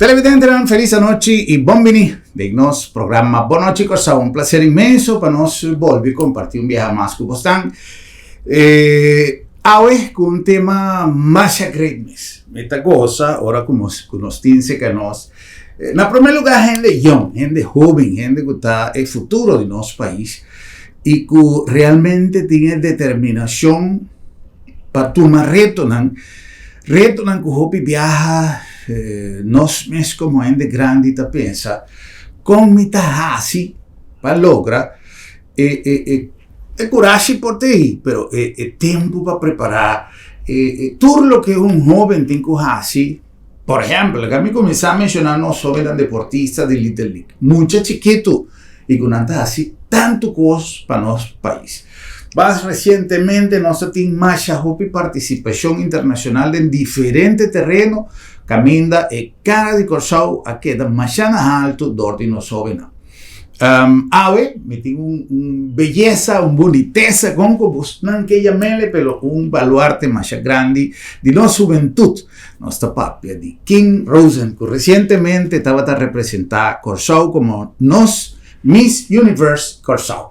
Televidentenan felis anochi y bon bini den nos programa Bon Nochi Kòrsou. Un placer inmenso pa nos bolbe comparti un biaha mas cu bosnan. Eh, awe cu un tema masha great mes. Mi ta goza ora cu nos, cu nos tin cerca nos. Eh, na primer lugar hende jong, hende hoben, hende cu ta e futuro di nos pais y cu realmente tin e determinacion pa tuma retonan, retonan ku hopi biaha nos mes komo hende grandi ta pensa, kon mi ta hasi pa logra e e e e kurashi por ta ei, pero e e tempu pa prepará, e e tur loke un hoben tin ku hasi. Por ehèmpel, laga mi kuminsá menshoná nos hóbennan deportista di Little League, mucha chikitu i ku nan ta hasi tantu kos pa nos pais. Mas resientemente nos a tin masha hopi partisipashon internashonal den diferente tereno kaminda e kara di Kòrsou a keda masha na haltu dor di nos hóbennan. Awe mi tin un un beyesa, un bunitesa, kon ku bosnan ke yam'ele, pero un baluarte masha grandi di nos hubentut. Nos ta papia di King Rosen ku resientemente tabata representá Kòrsou komo nos Miss Universe Kòrsou.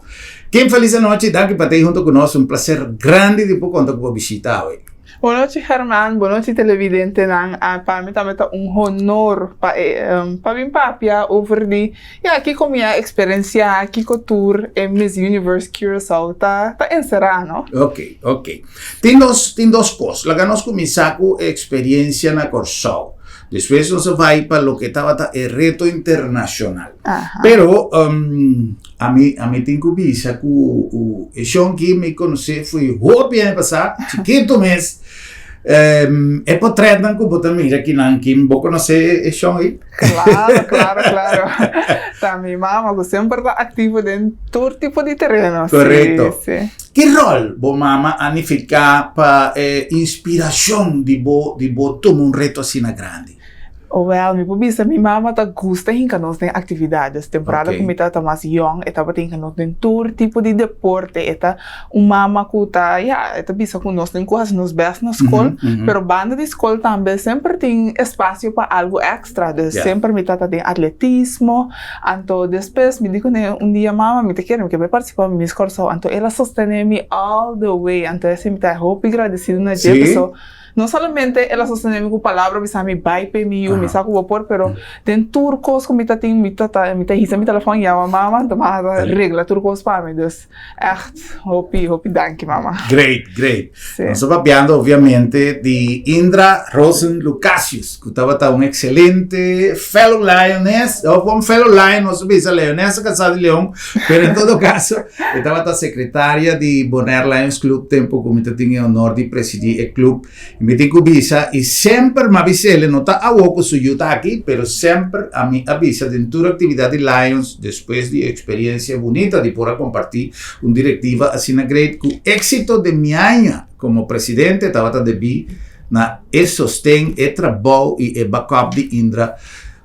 King felis anochi, danki pa ta ei huntu ku nos, un plaser grandi di por konta ku bo bishita awe. Bon nochi Herman, bon nochi televidentenan. Pa mi tambe ta un honor pa pa bin papia over di ya kiko mi a experencia, kiko tur e Miss Universe Curaçao ta ta encerra no. Ok, ok. Tin dos tin dos kos. Laga nos kuminsá ku e eksperiencia na Kòrsou. Despues nos a bai pa loke tabata e reto internashonal. Pero ami ami tin ku bisa ku e shon ki mi konosé foi hopi aña pasá, chikitu mes. E potretnan ku bo ta mira kinan kin bo konosé e shon ei? Claro, claro, claro. Ta mi mama ku semper ta aktivo den tur tipo di tereno. Korekto. Sí, sí. Ki ròl bo mama a nifiká pa e inspirashon di bo di bo tuma un reto asina grandi? Wèl, mi por bisa mi mama ta gusta hinka nos den aktividat. Dus temporada ku mi tabata mas yòn e tabata hinka nos den tur tipo di deporte. E ta un mama ku ta, ya, e ta bisa ku nos tin ku hasi nos bèst na skol, pero banda di skol tambe semper tin espasio pa algu èkstra. Dus semper mi tabata den atletismo. Anto despues mi di kuné un dia, Mama, mi ta kere, mi ke bai partisipá Miss Kòrsou. Anto el a sostené mi all the way. Anto esei mi ta hopi gradesido na dje, pasobra no solamente el a sostené mi ku palabra, bisa mi bai p'e mi yu, mi sa ku bo por, pero den tur kos ku mi ta tin, mi ta mi ta hisa mi telefòn yama mama, anto mama ta regla tur kos pa mi. Dus Echt, hopi, hopi danki mama. Great, great. Sí. Nos ta papiando obviamente di Indra Rosen Lucasius, ku tabata un excelente fellow lioness, of un fellow lion, nos ta bisa leonesa kasá di leon, pero en todo caso, e tabata secretaria di Bonaire Lions Club tempo ku mi ta tin e honor di presidí e club. I mi tin ku bisa, i semper m'a bis'el, no ta awo ku su yu ta aki, pero semper ami a bisa den tur aktividat di Lions, despues di e eksperiencia bunita di por a kompartí un direktiva asina great, ku éksito den mi aña komo presidente tabata debí na e sosten, e trabou i e backup di Indra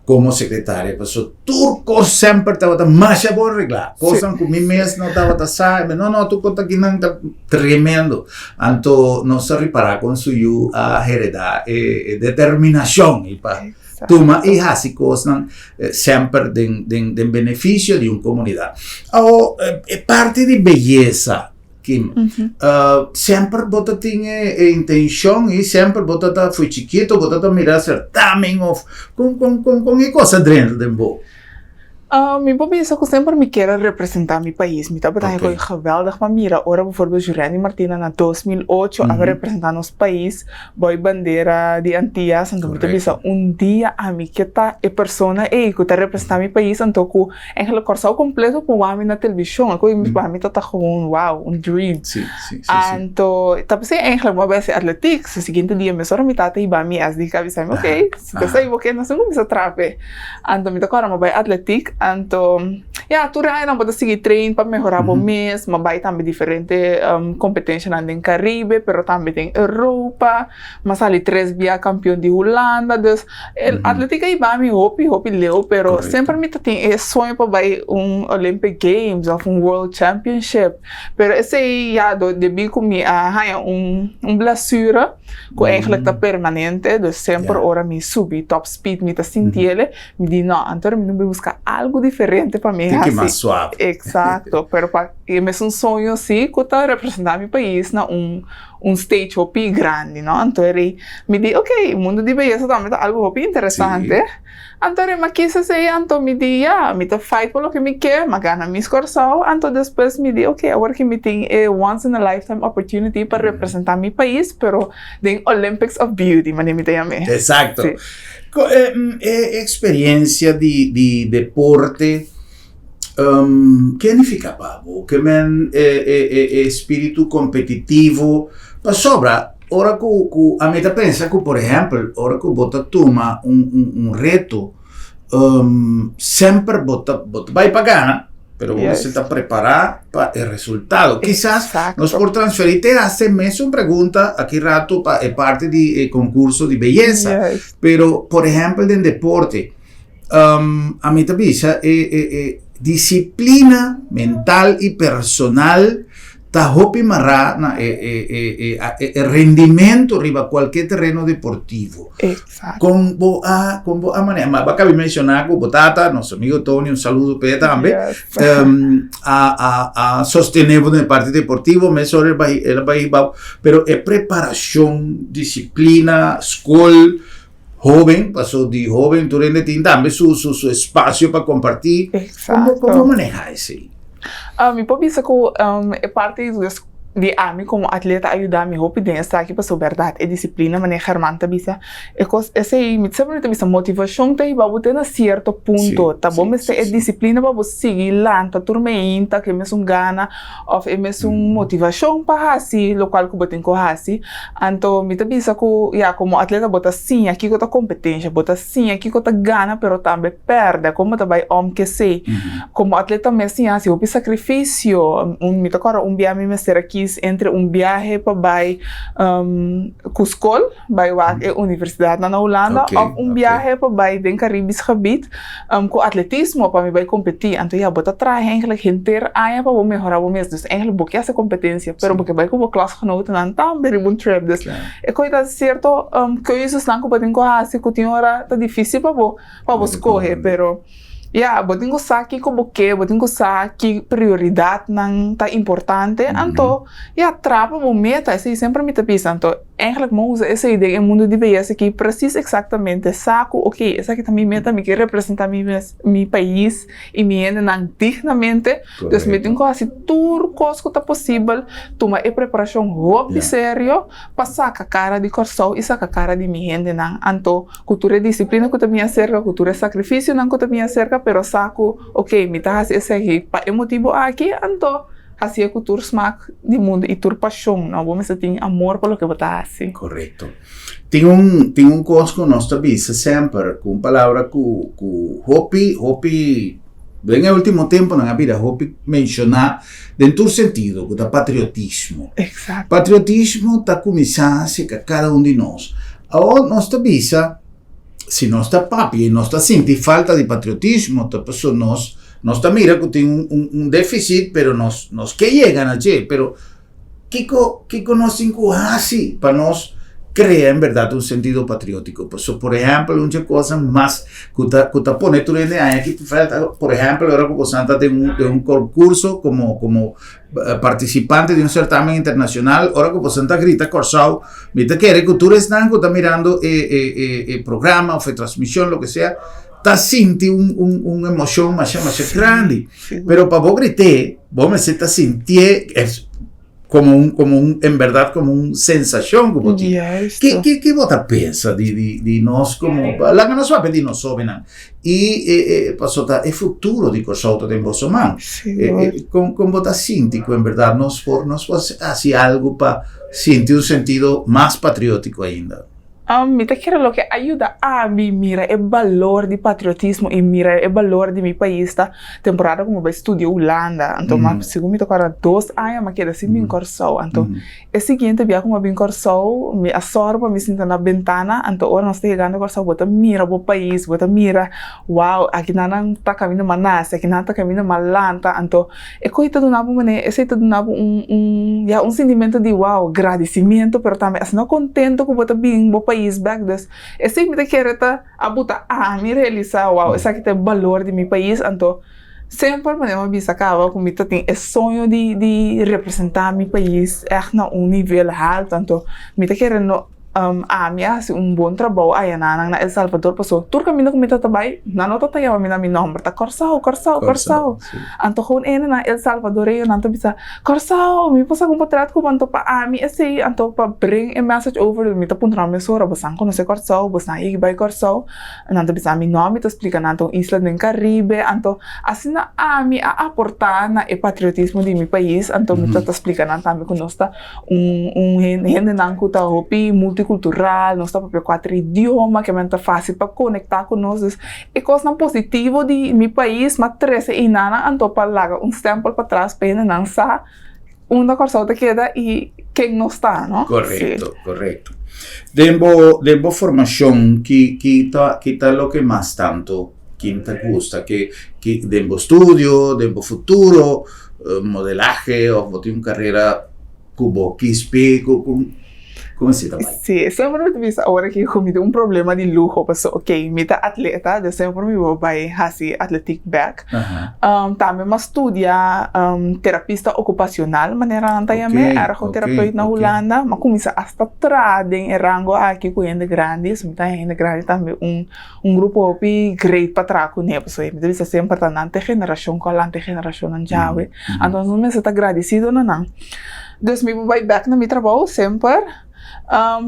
komo sekretaria. Pasobra tur kos semper tabata masha bon reglá. Kosnan ku mi mes no tabata sa, e no, no, tur kos ta kinan ta tremendo. Anto nos a ripará kon su yu a heredá e determinashon i pa tuma i hasi kosnan semper den den benefisio di un komunidat. Awor, e parti di beyesa. Kim, semper bo ta tin e intenshon i semper bo ta ta fo'i chikito bo ta ta mira certamen of kon kon kon kon e kos a drenta den bo? Mi por bisa ku semper mi kier a representá mi pais. Mi tabata haña koe geweldig pa mira ora bivoorbeeld Jurendi Martina na 2008 a representá nos pais bou e bandera di Antias. Anto mi ta bisa un dia ami ke ta e persona ei ku ta representá mi pais anto ku Eigenlijk Kòrsou kompleto por wak mi na televishon. Aku pa mi ta ta gewoon wow, un dream. Sí, sí, sí, sí. Anto ta p'esei eigenlijk mi a bai hasi atletiek. Su siguiente dia mesora mi tata hiba mi SDK a bisa mi, ok, si ta esei bo ke nos tin kuminsá traha p'e. Anto mi ta kòrda mi a bai atletiek. Anto, ya, tur e añanan bo ta sigui train pa mehorá bo mes, m'a bai tambe diferente kompetenshanan den Karibe, pero tambe den Europa, m'a sali tres bia kampion di Hulanda, dus e atletik a hiba mi hopi hopi leu, pero semper mi ta tin e soño pa bai un Olympic Games òf un World Championship, pero esei ya debí ku mi a haña un un blesure ku eigenlijk ta permanente, dus semper ora mi subi top speed mi ta sintiel. Mi di no, anto mi no bai buska algu diferente pa mi Tin ki hasi. mas suave. Exacto, pero pa e mesun soño si ku ta representa mi pais na un un stage hopi grandi, no. Anto eri mi di ok, mundo di beyesa tambe ta algu hopi interesante. Anto eri mi a kis esei, anto mi di ya, mi ta fight pa loke mi ke, mi a gana Miss Kòrsou, anto despues mi di ok, awor ki mi tin e once in a lifetime opportunity pa representa mi pais, pero den Olympics of Beauty, manera mi ta yam'é. Exacto. Si. E experiencia di deporte ke nifica pa bo? Ke men e espiritu competitivo? Pasobra ora cu ami ta pensa cu por ehempel ora cu bo ta tuma un reto semper bo ta bay pa gana. Pero bo mester ta prepará pa e resultado. Kisas nos por transferí te hasta e mesun pregunta aki rato pa e parti di e concurso di beyesa. Pero, por ehempel, den deporte, ami ta bisa e e e disciplina mental i personal ta hopi mará na e e e e e rendimento riba cualkier tereno deportivo. Exacto. Con bo a, con bo a maneha? Ma bo a cabi menciona cu bo tata, nos amigo Tony, un saludo p'e tambe, Yes. a, a, a sostene bo den e parti deportivo, mesora el bai, el a bai hiba bo, pero e preparacion, disciplina, scol, hoben, paso di hoben tur hende tin tambe su, su, su espacio pa comparti. Con bo, con bo Exacto. maneha esey? Mi por bisa cu e parti di ami como atleta a yuda mi hopi den esaki pasobra berdad e disciplina manera German ta bisa e cos esey mi semper mi ta bisa motivacion ta hiba bo te na cierto punto ta bo mester e disciplina pa bo sigui lanta tur meinta cu e mesun gana of e mesun motivacion pa haci locual cu bo tin cu haci anto mi ta bisa cu ya como atleta bo ta siña kico ta competencia bo ta siña kico ta gana pero tambe pèrdè, komo ta bai om kesei. Komo atleta mi a siña hasi hopi sakrifisio. Un mi ta kòrda un bia mi mester a kis entre un biahe pa bai ku skol, bai wak e universidatnan na Hulanda, òf un biahe pa bai den Karibisch gebied ku atletismo pa mi bai kompetí. Anto ya bo ta traha eigenlijk henter aña pa bo mehorá bo mes. Dus eigenlijk bo ke hasi kompetensia, pero bo ke bai ku bo klasgenotennan tambe riba un trip. Dus e kos ta sierto keuzesnan ku bo tin ku hasi ku tin ora ta difísil pa bo. pa bo skohe pero ya bo tin ku sa kiko bo ke bo tin ku sa ki prioridatnan ta importante anto ya traha pa bo meta esei semper mi ta bisa anto eigenlijk mi a usa esei den e mundu di beyesa aki presis eksaktamente sa ku ok esaki ta mi meta mi ke representa mi mes mi pais i mi hendenan dignamente dus mi tin ku hasi tur kos ku ta posibel tuma e preparashon hopi serio pa saka kara di Kòrsou i saka kara di mi hendenan anto Ku tur e disiplina ku ta bin aserka, ku tur e sakrifisionan ku ta bin aserka, pero sa ku, ok, mi ta hasi esaki pa e motibu aki, anto hasié ku tur smak di mundu i tur pashon, no? Bo mester tin amor pa loke bo ta hasi. Korekto. Tin un, tin un kos ku nos ta bisa semper, ku un palabra ku, ku hopi, hopi, den e ultimo temponan a bira hopi menshoná den tur sentido, ku ta patriotismo. Eksakto. Patriotismo ta kuminsá serka kada un di nos. Awor nos ta bisa, si nos ta papia i nos ta sinti falta di patriotismo, ta pasobra nos nos ta mira ku tin un un un deficit, pero nos nos ke yega na dje, pero kiko kiko nos tin ku hasi pa nos krea en berdad un sentido patriotiko? Pasobra por ehempel un dje kosnan mas ku ta ku ta pone tur hende aña aki por ehempel ora ku boso ta den un den un concurso komo komo participante di un certamen internacional, ora cu boso ta grita Corsou, mi ta kere cu tur esnan cu ta mirando e, e, e, e programa of e transmision, lo que sea, ta sinti un, un, un emocion masha, masha grandi. Pero pa bo grité, bo mester ta sintié es como un, como un, en verdad como un sensacion cu bo tin. Juist. Ki, ki, ki bo ta pensa di, di, di nos como, laga nos papia di nos hobennan. I e e paso ta e futuro di Kòrsou ta den boso man. Sigur. Kon kon bo ta sinti ku en bèrdat nos por nos por hasi algu pa sinti un sentido mas patriótiko ainda? Mi ta kere loke a yuda ami mira e balor di patriotismo i mira e balor di mi pais ta temporada ku mi bai studia Hulanda. Anto mi segun mi ta kòrda dos aña mi a keda sin bin Kòrsou. Anto e siguiente bia ku mi a bin Kòrsou mi a sòru pa mi sinta na bentana. Anto ora nos ta yegando Kòrsou bo ta mira bo pais, bo ta mira wow aki nan nan ta kaminda mi a nase, aki nan ta kaminda mi a lanta. Anto E koe ta duna bo manera, esei ta duna bo un un ya un sintimento di wow, gradisimiento, pero tambe asina kontento ku bo ta bin bo pais bèk. Dus esei mi ta kere ta a buta ami realisá wow esaki ta e balor di mi pais. Anto semper manera mi a bisa kaba ku mi ta tin e soño di di representá mi pais ègt na un nivel haltu. Anto mi ta kere no. Ami a hasi un bon trabou aya na nan na El Salvador pasobra tur kaminda ku mi ta ta bai nan no ta ta yama mi na mi nòmber ta Kòrsou Kòrsou Kòrsou anto gewoon ene nan El Salvadoreño nan ta bisa Kòrsou mi por saka un potrèt ku bo anto pa ami esei anto pa bring e message over mi ta puntra nan mesora boso konosé Kòrsou boso a yega bai Kòrsou nan ta bisa mi nò mi ta splika nan ta un isla den Karibe anto asina ami a aportá na e patriotismo di mi pais anto mi ta ta splika nan tambe ku nos ta Un un hendenan ku ta hopi multikultural, nos ta papia kuater idioma, ke men ta fásil pa konektá ku nos. Dus e kosnan positivo di mi pais m'a trese einanan anto pa laga un stèmpel patras pa hendenan sa unda Kòrsou ta keda i ken nos ta, no? Korekto, korekto. Den bo den bo formashon ki ki ta ki ta loke mas tantu kin ta gusta? Ke ki den bo studio, den bo futuro? Modelahe of bo tin un carera cu bo kies p'e cu con esey ta bay? Si, semper mi ta bisa awor aki cu mi tin un problema di luho pasobra ok mi ta atleta dus semper mi bo bay haci atletiek bek. Tambe mi a studia terapista ocupacional manera nan ta yam'e, ergotherapeut na Hulanda. Mi a cuminsa hasta traha den e rango aki cu hende grandi, so mi ta hende grandi tambe un. Un grupo hopi great pa traha kuné pasobra mi ta bisa semper ta nan ta e generashon ku a lanta e generashonnan djawe. Anto nos mester ta gradisido na nan. Dus mi por bai bèk na mi trabou semper,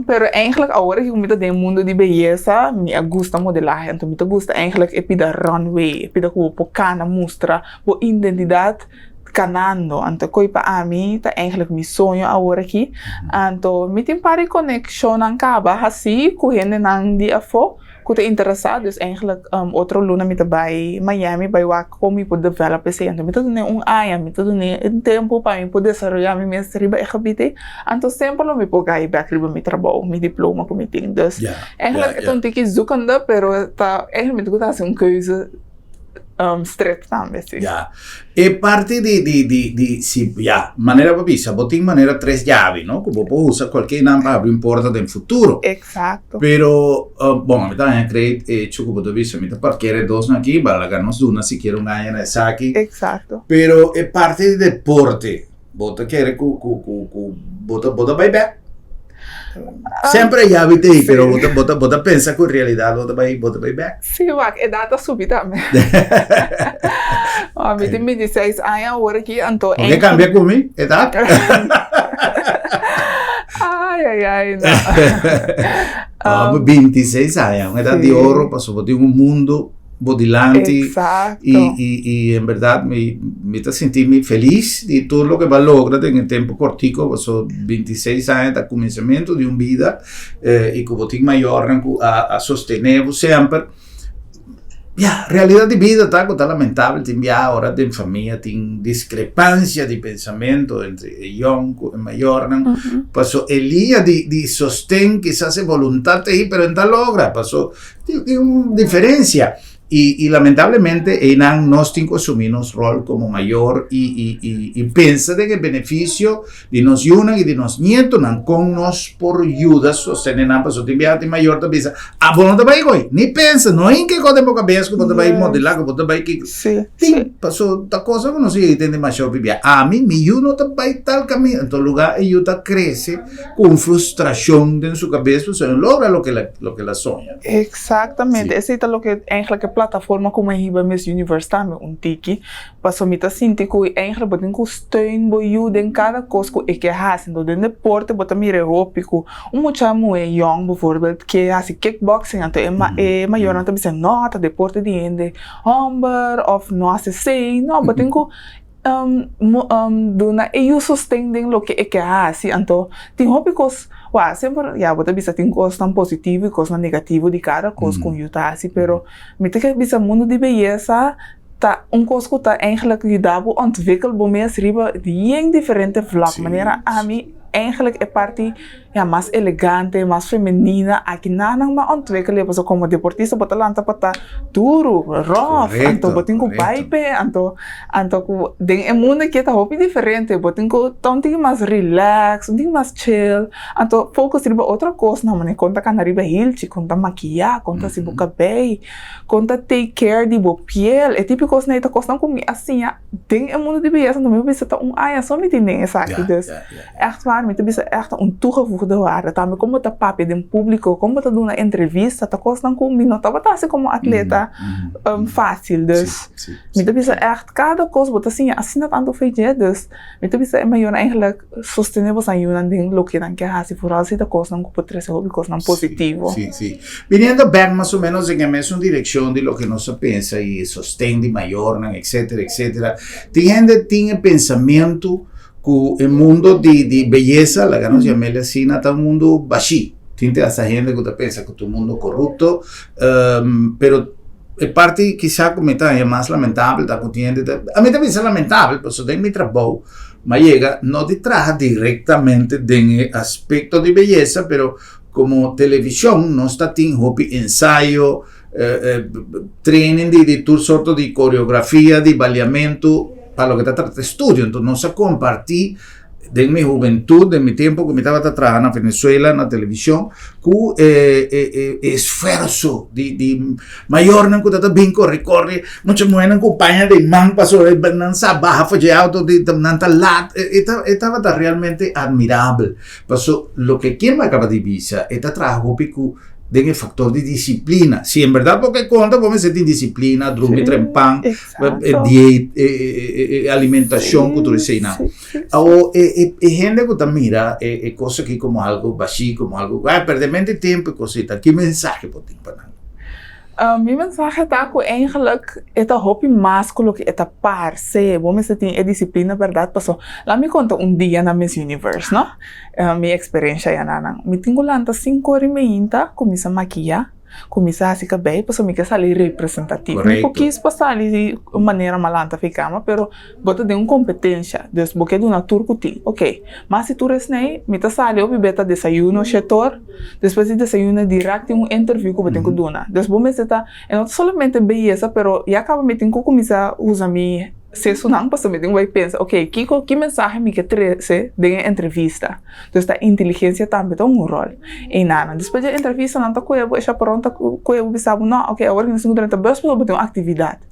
pero eigentlik awor ku mi ta den e mundo di beyesa mi a gusta modelahe. Anto mi ta gusta eigentlik e pida runway, e pida ku bo por kana mustra bo identidat kanando. Anto koi pa ami ta eigentlik mi soño awor aki. Anto mi tin par di konekshonnan kaba hasi ku hendenan di afó ku ta interesá. Dus eigentlik otro luna mi ta bai Miami bai wak kon mi por develop esei. Anto mi ta dun'é un aña, mi ta dun'é un tempu pa mi por desaroyá mi mes riba e gebit ei. Anto semper lo mi por gai bèk riba mi trabou, mi diploma ku mi tin. Dus eigentlik e ta un tiki zoekende pero ta eigentlik mi ta gusta hasi un keuze. Stret tambe si. Ya. E parti di di di di si ya, manera bo bisa bo tin manera tres yabi no ku bo por usa kualke nan pa habri un porta den futuro. Exacto. Pero bon ami ta haña kreit e hecho ku bo ta bisa mi ta parkera e dosnan aki ba laga nos duna sikiera un aña na esaki. Exacto. Pero e parti di deporte Bo ta kere ku ku ku ku bo ta bo ta bai bek? Semper e yabi ta ei, pero bo ta bo ta bo ta pensa ku en realidat bo ta bai bo ta bai bek? Sí, wak, edat a subi tambe. Mi tin 26 aña awor aki, anto Bo ke kambia ku mi edat? Ai, ai, ai, no. No, 26 aña, un edat di oro, pasobra bo tin un mundo bo dilanti. Exacto. Y, y, y en verdad mi, mi ta sinti mi feliz di tur loke bo a logra den e tempo cortico, paso 26 aña ta cuminsamiento di un bida eh, y cu bo tin mayornan cu a, a sostene bo semper. Ya, realidad di bida ta cu ta lamentable tin bia ora den famia tin discrepancia di pensamento entre e yong cu e mayornan, paso e liña di, di sosten kisas e voluntad ta ahi pero no ta logra, paso Tin un diferencia y, y lamentablemente einan nos tin cu asumi nos rol como mayor y, y, y, y pensa den e beneficio di nos yunan y di nos nietonan con nos por yuda sostene nan pasobra tin biaha tin mayor ta bisa ah bo no ta bay goy ni pensa no hinca e cos den bo cabes cu bo ta bay modela cu bo ta bay kico tin pasobra ta cosa cu nos yega tin demasiado bibia ami mi yu no ta bay tal caminda enton lugar e yu ta crece Cu un frustracion den su cabes pasobra e no logra loke el loke el a soña. Exactamente, esey ta loke eigenlijk e plataforma cu mi a hiba Miss Universe tambe un tiki, pasobra mi ta sinti cu eigenlijk bo tin cu steun bo yu den cada cos cu e ke haci, enton den deporte bo ta mira e hopi cu un mucha muhe yong bijvoorbeeld ke haci kickboxing anto e e mayornan ta bisa no ta deporte di hende homber of no haci esey, no bo tin cu. Duna e yu sosten den loke e ke hasi. Anto tin hopi kos, wak, semper ya bo ta bisa tin kosnan positivo i kosnan negativo di kada kos ku un yu ta hasi, pero mi ta ke bisa mundu di beyesa ta un kos ku ta eigenlijk yuda bo ontwikkel bo mes riba bien diferente vlak. Manera ami eigenlijk e parti ya mas elegante, mas femenina, aki nan nan a ontwikkel pasobra komo deportista bo ta lanta pa ta duru, rof, anto bo tin ku bai p'e, anto anto ku den e mundo aki ta hopi diferente, bo tin ku ta un tiki mas relax, un tiki mas chill, anto focus riba otro kosnan, manera kon ta kana riba hilchi, kon ta makiya, kon ta hasi bo kabei, kon ta take care di bo piel, e tipo kosnan ei ta kosnan ku mi a siña den e mundo di beyesa, anto mi a bisa ta un aña so mi tin den esaki, dus. Echt waar, mi ta bisa echt ta un toegevoegde waarde. Tambe kon bo ta papia den públiko, kon bo ta duna entrevista, ta kosnan ku mi no tabata hasi komo atleta fásil. Dus mi ta bisa echt kada kos bo ta siña asina tantu fe dje. Dus mi ta bisa e mayornan eigenlijk sostené boso yunan den loke nan ke hasi, vooral si ta kosnan ku por trese hopi kosnan positivo. Sí, sí. Biniendo bèk mas o ménos den e mesun direkshon di loke nos a pensa i e sosten di mayornan, etcétera, etcétera, tin hende tin e pensamentu Ku e mundo di di beyesa, laga nos yam'el asina, ta un mundo bashí. Tin te hasta hende ku ta pensa ku ta un mundo korupto, pero e parti kisá ku mi ta haña mas lamentabel ta ku tin hende ta, ami ta bisa lamentabel pasobra den mi trabou mi a yega no di traha direktamente den e aspekto di beyesa, pero komo televishon nos ta tin hopi ensayo, training di di tur sorto di coreografia, di baliamentu, pa loke ta trata estudio. Enton nos a comparti den mi hubentud, den mi tempo ku mi tabata traha na Venezuela na television, ku e e e esfuerso di di mayornan ku tabata bin corri corri, mucha muhernan ku paña den man pasobra nan sa baha for dje auto di nan ta lat, e e tabata realmente admirabel. Paso loke ken mi a kaba di bisa e ta traha hopi ku den e factor di disciplina. Si en berdad bo ke conta, bo mester tin disciplina, drumi trempan, e dieet, e alimentacion cu tur eseinan. Awo e hende cu ta mira e cos aki como algo bashi, como algo, ay, perdemento di tempo e cosita, ki mensahe bo tin pa nan? Mi mensahe ta cu eigenlijk e ta hopi mas cu loke e ta parce. Bo mester tin e disciplina berdad paso laat mi conta un dia na Miss Universe, no? Mi eksperensha ya nan. Mi tin ku lanta sinku ora i meinta, kuminsá makiá, kuminsá hasi kabei pasobra mi ke sali representativo. Mi por kis pa sali di un manera mi a lanta fi kama, pero bo ta den un kompetensha, dus bo ke duna tur ku tin. Oke, mas si tur esnei, mi ta sali hopi bes ta desayuno shetor, despues di desayuno dirèkt tin un interview ku bo tin ku duna. Dus bo mester ta, e no ta solamente beyesa, pero ya kaba mi tin ku kuminsá usa mi. Sesunan pasobra mi tin ku bai pensa, ok, kiko, ki mensahe mi ke trese den e entrevista? Dus ta inteligensia tambe ta un ròl einan. Despues di e entrevista nan ta kohe bo, e chaperon ta kohe bo bisa bo, no, ok, awor nos tin ku drenta bus pasobra bo tin un aktividat.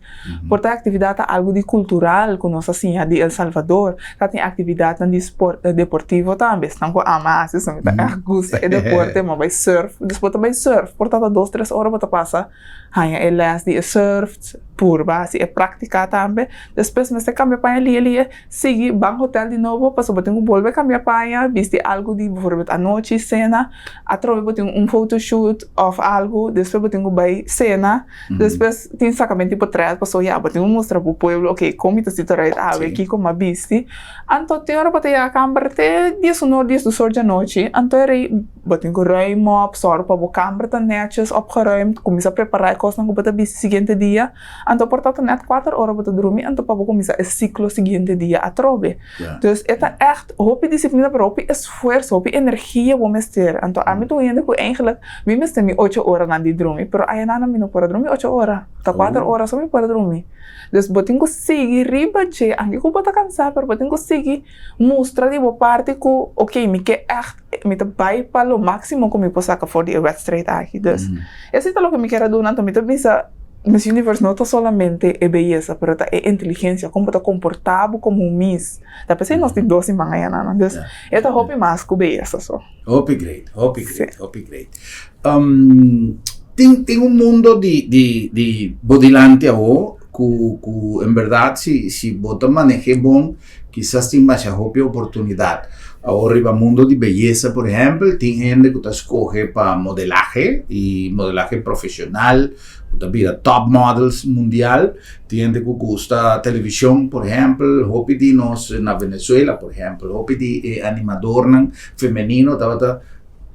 Por ta e aktividat ta algu di kultural ku nos a siña di El Salvador, ta tin aktividatnan di sport, deportivo tambe, esnan ku ama hasi esnan mi ta ègt gusta e deporte, mi a bai surf, dus bo ta bai surf, por ta ta dos tres ora bo ta pasa haña e les di e surf, purba hasi e práktika tambe. Despues mester kambia paña lie lie, sigui ban hotel di nobo pasobra bo tin ku bolbe kambia paña, bisti algu di bivoorbeeld anochi, sena, atrobe bo tin un photoshoot òf algu, despues bo tin ku bai sena, despues tin sakamento di potrèt pasobra ya bo tin ku mustra bo pueblo oke kon mi ta sinti right awe, kiko mi a bisti. Anto tin ora bo ta yega kamber te dies un or, dies dos or di anochi, anto e rei. Bo tin ku ruim op, sòru pa bo kamber ta nètjes opgeruimd, kuminsá prepará e kosnan ku bo ta bisti siguiente dia. Anto por ta ta nèt kuater ora bo ta drumi, anto pa bo kuminsá e siklo siguiente dia atrobe. Dus e ta ègt hopi disiplina pero hopi esfuerso, hopi energia bo mester. Anto ami ta un hende ku eigentlik mi mester mi ocho oranan di drumi, pero ayanan mi no por a drumi ocho ora, ta kuater ora so mi por a drumi. Dus bo tin ku sigui riba dje, anke ku bo ta kansá pero bo tin ku sigui mustra di bo parti ku oke mi ke ègt. Mi ta bai pa lo máximo ku mi por saka for di e wedstrijd aki. Dus, esei ta loke mi kier a duna. Anto mi ta bisa, Miss Universe no ta solamente e beyesa, pero ta e inteligensia, kon bo ta komportá bo komo un miss. Ta p'esei nos tin dos siman aya nan. Dus, e ta hopi mas ku beyesa so. Hopi great, hopi great, hopi great. Tin, tin un mundo di, di, di bo dilanti awo. ku ku en bèrdat si si bo ta maneh'é bon kisas tin masha hopi oportunidat. Awor riba mundo di beyesa por ehèmpel tin hende ku ta skohe pa modelahe i modelahe profeshonal ku ta bira top models mundial, tin hende ku gusta televishon por ehèmpel, hopi di nos na Venezuela por ehèmpel hopi di e animadornan femenino tabata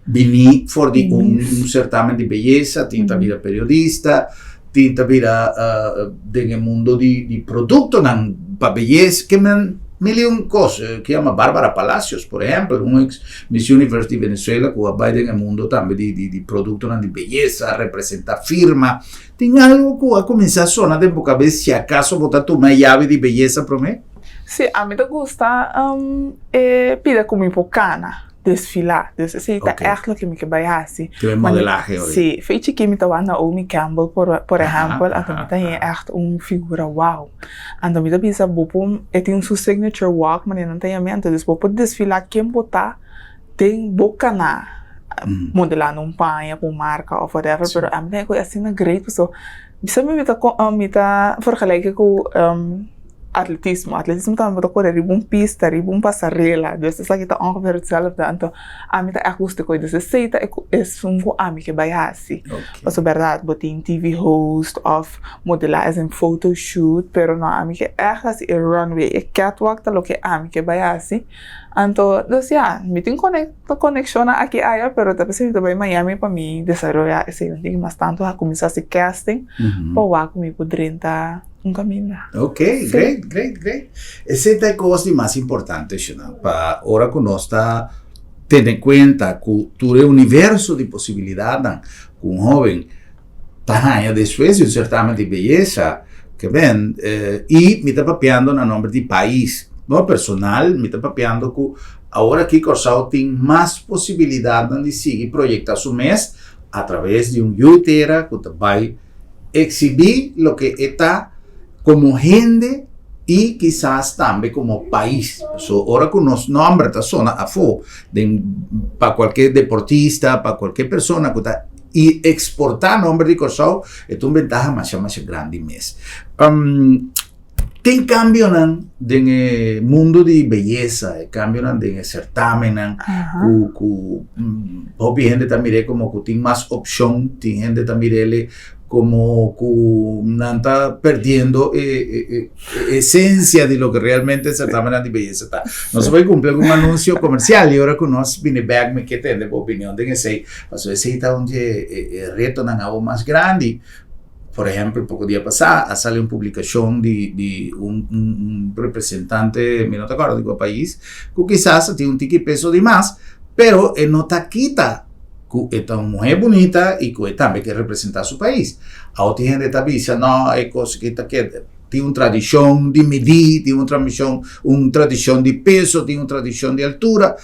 bini for di un certamen di beyesa, tin ta bira periodista, tin ta bira den e mundo di productonan pa beyesa, ke men mil y un cos, ke yama Barbara Palacios por ehempel, un ex Miss Universe di Venezuela cu a bay den e mundo tambe di productonan di beyesa, representa firma, tin algo cu a cuminsa sona den bo cabes si acaso bo ta tuma e yabi di beyesa prome? Si, ami ta gusta e pida cu mi por cana. Desfilá. Dus esei ta ègt loke mi ke bai hasi. Ke modelahe ori. Sí. Fei chikí mi ta wak Naomi Campbell por por ehèmpel, anto mi ta haña ègt un figura wow. Anto mi ta bisa bo por e tin su signature walk manera nan ta yam'é, anto dus bo por desfilá ken bo ta den bo kaná modelando un paña ku un marka òf whatever, pero ami ta haña ku e asina great pasobra bisa mi ta mi ta vergelijke ku. Atletismo, atletismo tambe bo ta kore riba un pista, riba un pasarela, dus esaki ta ongeveer hetzelfde, anto ami ta ègt gusta koe, dus esei ta esun ku ami ke bai hasi, pasobra bèrdat bo tin TV host òf modelá as in photoshoot, pero no ami ke ègt hasi e runway, e catwalk ta loke ami ke bai hasi, anto dus ya, mi tin konekshonnan aki aya, pero ta p'esei mi ta bai Miami pa mi desaroyá esei, mi tin mas tantu a kuminsá hasi casting pa wak ku mi por drenta. Un kaminda. Ok, great, great, great. Esei ta e kos di mas importante, Shona, pa ora ku nos ta tene kuenta ku tur e universo di posibilidatnan ku un hóben ta haña despues di un sertamen di beyesa, ke ben, i mi ta papiando na nomber di pais, no personal, mi ta papiando ku awor aki Kòrsou tin mas posibilidatnan di sigui proyektá su mes atraves di un yu tera ku ta bai Exhibí loke e ta komo hende i kisas tambe komo pais. Paso ora ku nos nòmber ta sona afó den pa kualke deportista, pa kualke persona ku ta i eksportá nòmber di Kòrsou, e ta un bentaha masha masha grandi mes. Tin kambionan den e mundu di beyesa, e kambionan den e sertamennan ku ku hopi hende ta mir'é komo ku tin mas opshon, tin hende ta mir'é komo ku nan ta perdiendo e e esensia di loke realmente e sertamennan di beyesa ta. Nos a bai kumpli algun anunsio komersial i ora ku nos bini bèk mi ke tende bo opinion den esei, pasobra esei ta un di e retonan awo mas grandi. Por ehempel, poko dia pasá a sali un publikashon di di un un representante, mi no ta kòrda di kua pais, ku kisas a tin un tiki peso di mas, pero e no ta kita ku e ta un muhé bunita i ku e tambe ke representá su pais. Awor tin hende ta bisa, no, e kos aki ta keda, tin un tradishon di midí, tin un tramishon, un tradishon di peso, tin un tradishon di altura.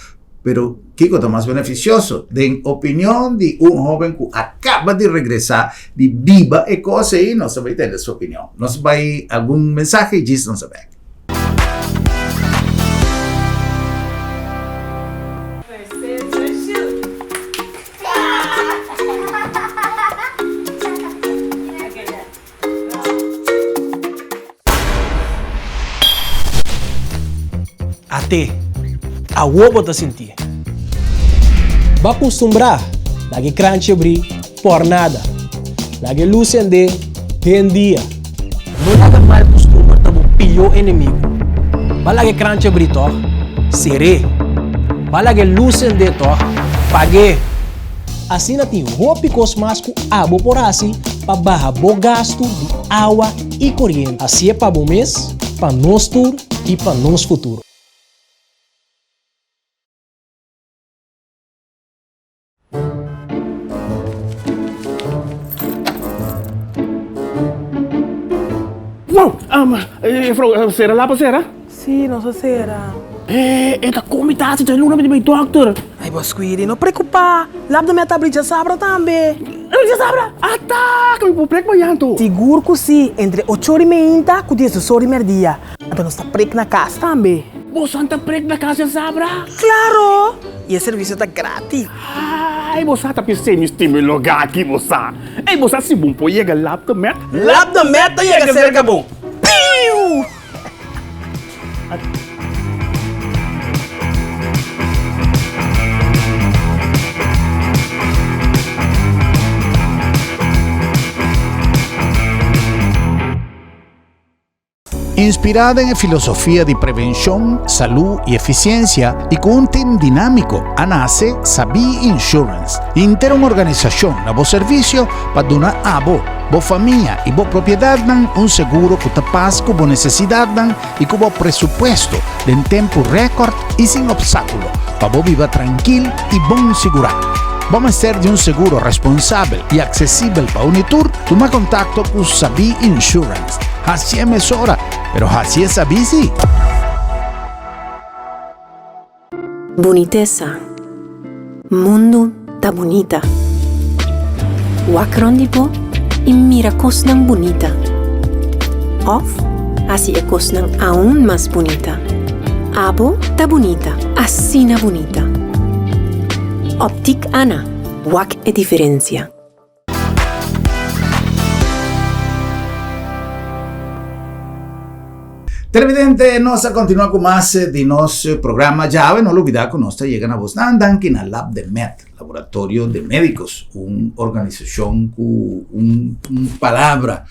Pero kiko ta mas benefisioso? Den opinion di un hoben ku a kaba di regresá di biba e kos ei, nos ta bai tende su opinion. Nos bai algun mensahe i djis nos a bek. At'é, awor bo ta sintié. Bo a kustumbrá laga e kranchi abrí por nada, laga e lus sendé den dia. No laga mal kustumber ta bo pió enemigu. Bo a laga e kranchi abrí tòg? Ser'é. Bo a laga e lus sendé tòg? Pag'é. Asina tin hopi kos mas ku abo por hasi pa baha bo gastu di awa i koriente. Hasié pa bo mes, pa nos tur i pa nos futuro. Wow! Juffrouw, sera lapa sera? Sí, nos a sera. Eh, e ta komi ta hasi dje luna mi di bai dòkter. Ai, bo Squidi, no preokupá. Lap mi a ta abri djasabra tambe. Abri djasabra? Ata! Ku mi por prek mañan anto? Sigur ku sí, entre ocho ora i meinta ku diesdos ora i mèrdia. Anto nos ta prek na kas tambe. Boso ta prek na kas djasabra? Klaro! I e servisio ta gratis. Ai bo sa ta p'esei mi stima e lugá aki bo sa. Ei bo sa si bon por yega Lab de Met? Lab de Met ta yega serka bo. Piu! Inspirá den e filosofia di prevenshon, salú i efisiensia i ku un tim dinámiko a nase Sabí Insurance, henter un organisashon na bo servisio pa duna abo, bo famia i bo propiedatnan un seguro ku ta pas ku bo nesesidatnan i ku bo presupuesto den tempu rèkòrt i sin opstákulo pa bo biba trankil i bon sigurá. Bo mester di un seguro responsabel i aksesibel pa uni tur? Tuma kontakto ku Sabí Insurance. Hacié mesora, pero hacié sabí sí. Bunitesa. Mundu ta bunita. Wak rond di bo i mira kosnan bunita. Òf hasi e kosnan aun mas bunita. Abo ta bunita, asina bunita. Optik Ana, wak e diferensia. Televidente, nos a continua cu mas di nos programa Djawe. No lubida cu nos ta yega na bosnan danki na Lab de Med, Laboratorio de Medicos, un organisacion cu un palabra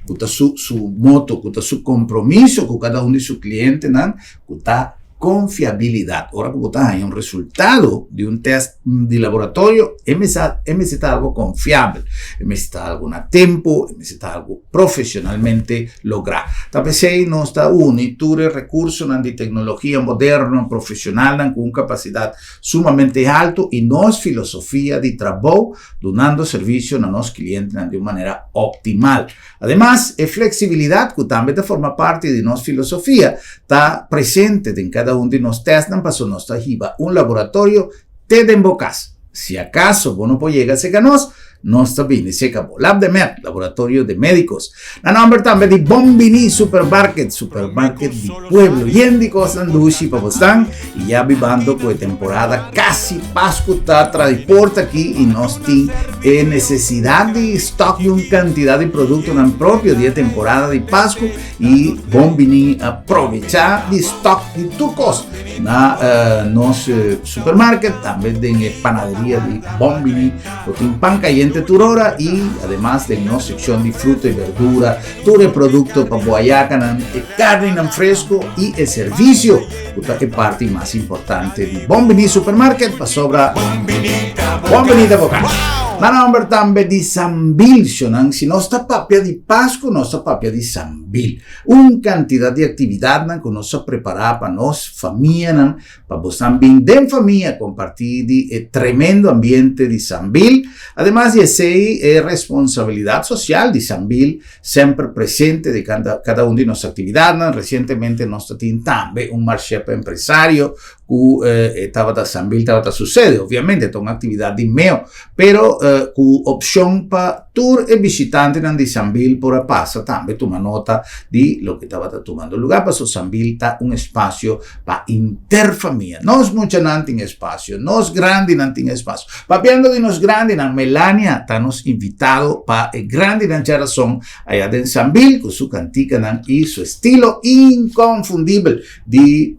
cu ta su su moto, cu ta su compromiso cu cada un di su clientenan, cu ta Konfiabilidat. Ora ku bo ta haña un resultado di un tèst di laboratorio, e mester e mester ta algu konfiabel, e mester ta algu na tempu, e mester ta algu profeshonalmente lográ. Ta p'esei nos ta uni tur e rekursonan di teknologia moderno, profeshonalnan ku un kapasidat sumamente haltu i nos filosofia di trabou dunando servisio na nos klientenan di un manera optimal. Ademas, e fleksibilidat ku tambe ta forma parti di nos filosofia ta presente den kada un di nos tèstnan pasobra nos ta hiba un laboratorio te den bo kas. Si akaso bo no por yega seka nos, nos ta bini seka bo. Labdemed, Laboratorio de Médicos. Na nòmber tambe di Bon Bini Supermarket, supermarket di pueblo yen di kosnan dushi pa bosnan i ya bibando ku e temporada kasi Pasku ta trai porta aki i nos tin e nesesidat di stock di un kantidat di produktonan propio di e temporada di Pasku i bon bini a probecha di stock di tur kos na nos supermarket, tambe den e panaderia di Bon Bini bo tin pan kayente tur ora i ademas den nos sekshon di fruta i berdura tur e produkto pa bo ayakanan, e karninan fresko i e servisio ku ta e parti mas importante di Bon Bini Supermarket pasobra Bon Bini ta bo kas. Na nomber tambe di Sambil, shonnan, si nos ta papia di Pasku nos ta papia di Sambil. Un kantidat di aktividatnan ku nos a prepará pa nos famianan, pa bosnan bin den famia kompartí di e tremendo ambiente di Sambil. Ademas di esei e responsabilidat sosial di Sambil Semper presente den kada un di nos aktividatnan. Resientemente nos ta tin tambe un marshe pa empresario ku e tabata Sambil tabata susede. Obviamente ta un aktividat di meo, pero ku opshon pa tur e bishitantenan di Sambil por a pasa tambe tuma nota di loke tabata tumando lugá pasobra Sambil ta un espasio pa inter famia. Nos muchanan tin espasio, nos grandinan tin espasio. Papiando di nos grandinan, Melania ta nos invitado pa e grandinan djarason aya den Sambil ku su kantikanan i su estilo inkonfundibel di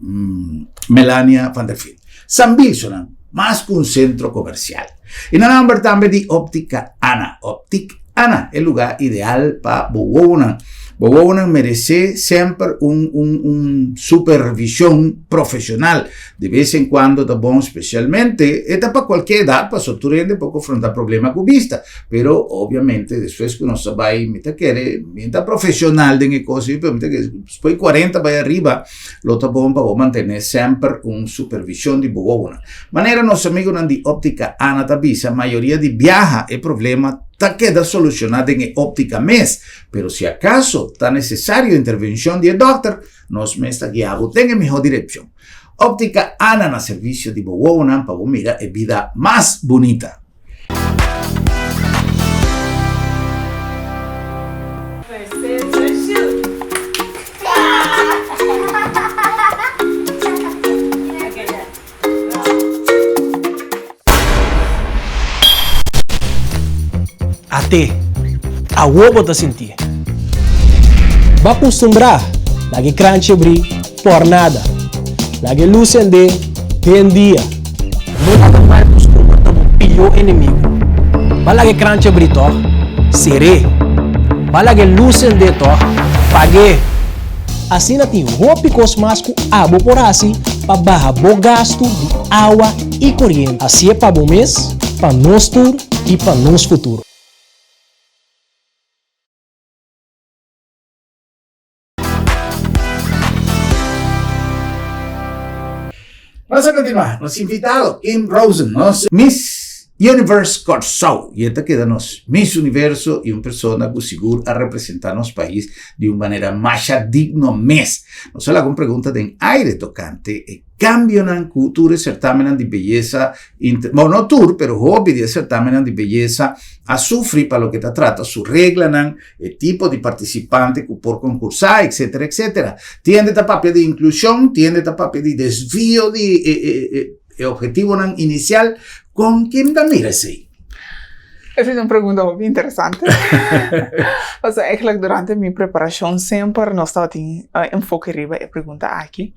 Melania van der Veen. Sambil sonan mas ku un sentro komersial. I na nomber tambe di Optika Ana. Optik Ana, e lugá ideal pa bo wowonan. Bo wowonan meresé semper un un un supervishon profeshonal. De bes en kuando ta bon, spesialmente e ta pa kualke edat, pasobra tur hende por konfrontá problema ku bista. Pero obviamente despues ku nos ta bai, mi ta kere, mi ta profeshonal den e kos ei, pero mi ta kere despues di kuarenta bai ariba lo ta bon pa bo mantené semper un supervishon di bo wowonan. Manera nos amigunan di Óptica Ana ta bisa, mayoria di biaha e problema ta keda solushoná den e óptica mes, pero si akaso ta nesesario intervenshon di e dòkter, nos mes ta guia bo den e mihó direkshon. Óptica Ana na servisio di bo wowonan pa bo mira e bida mas bunita. At'é, awor bo ta sintié. Bo a kustumbrá laga e kranchi abrí por nada. Laga e lus sendé den dia. No laga mal kustumber ta bo pió enemigu. Bo a laga e kranchi abrí tòg? Ser'é. Bo a laga e lus sendé tòg? Pag'é. Asina tin hopi kos mas ku abo por hasi pa baha bo gastu di awa i koriente. Hasié pa bo mes, pa nos tur i pa nos futuro. Nos a continua, nos invitado Kim Rosen, nos Miss Universe Kòrsou, i e ta keda nos Miss Universo i un persona ku sigur a representá nos pais di un manera masha digno mes. Nos a laga un pregunta den aire tokante e kambionan ku tur e sertamennan di beyesa, bon no tur, pero hopi di e sertamennan di beyesa a sufri pa loke ta trata su reglanan, e tipo di partisipante ku por konkursá, etsetera, etsetera. Tin hende ta papia di inklushon, tin hende ta papia di desvio di e ophetivonan inisial. Kon kin ta mira esei? Esei ta un pregunta hopi interesante. Pasobra eigenlijk durante mi preparashon semper nos tabatin enfoke riba e pregunta aki.